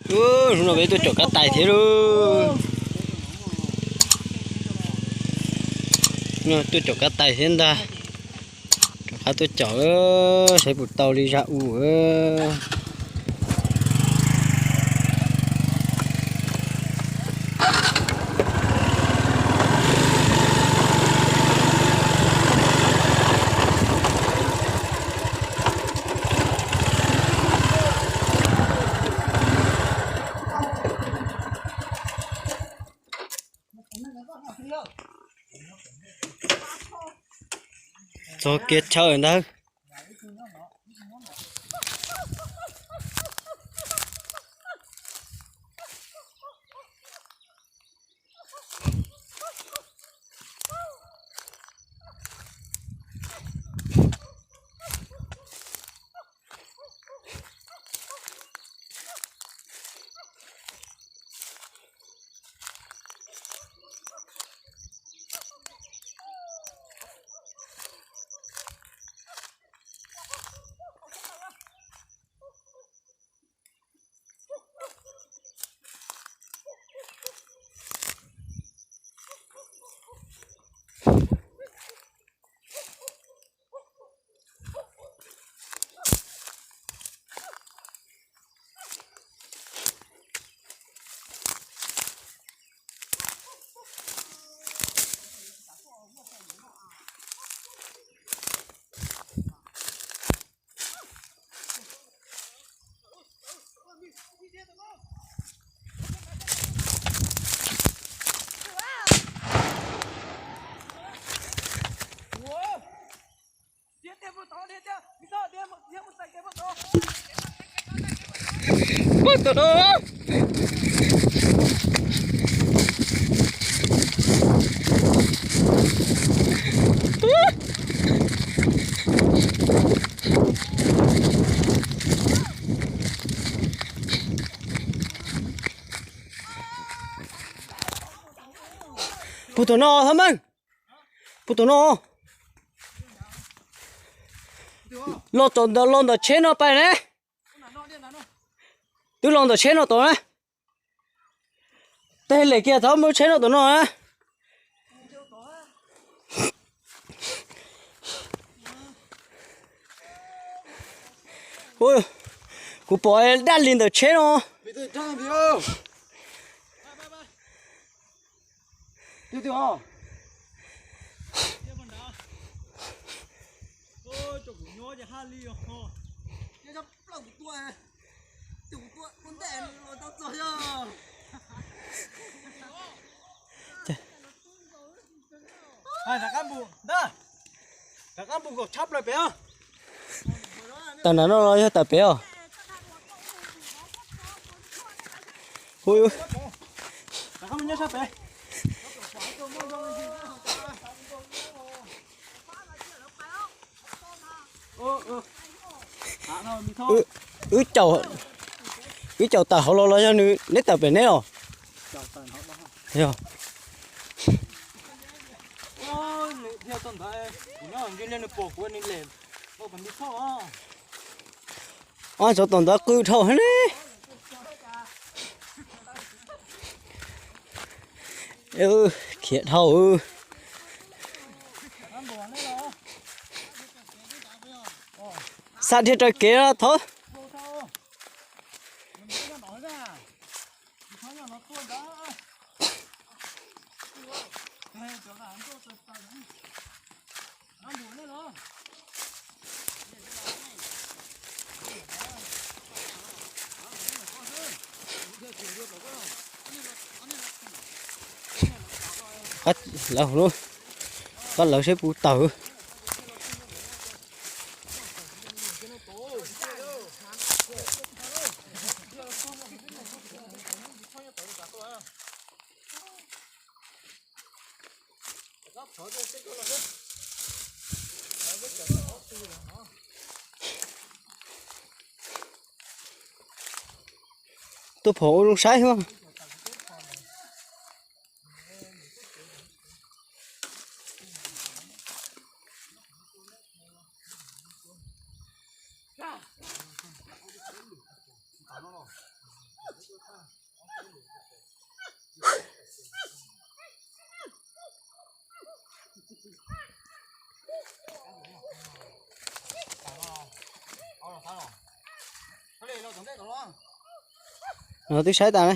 Hnub no peb tuaj caum kab tais thiab lauj. Tuaj caum kab tais thiab ntag. Rov qab tuaj caum, saib puas tau li zaj u. Txog kiag chaw ntag. Puag tom no. Puag tom no Thaj Meej. Puag tom no. Los tom ntawm, los ntawm tsheb no pais ne. Twb los ntawm tsheb no tom na. Tej lem kiag thaum mus tsheb no tom no na. Kuv pom daj li ntawm tsheb no. Rov qab npus, rov qab npus kom tshab plaws pem os. Tawm nram no los yog tawm pem os? Rov qab mus nyob sab pem. Wb caum, wb caum tawm hauv los los yog nws neb tawm pem neb os? Yog. Ob, tsov tom ntawd qw dhau ne. Khiav dhau. Xa dhia raws kev thov. Lawv, qab lawv seb puas tawm. Tuaj phom ua zoo saib. Twb saib tas ne.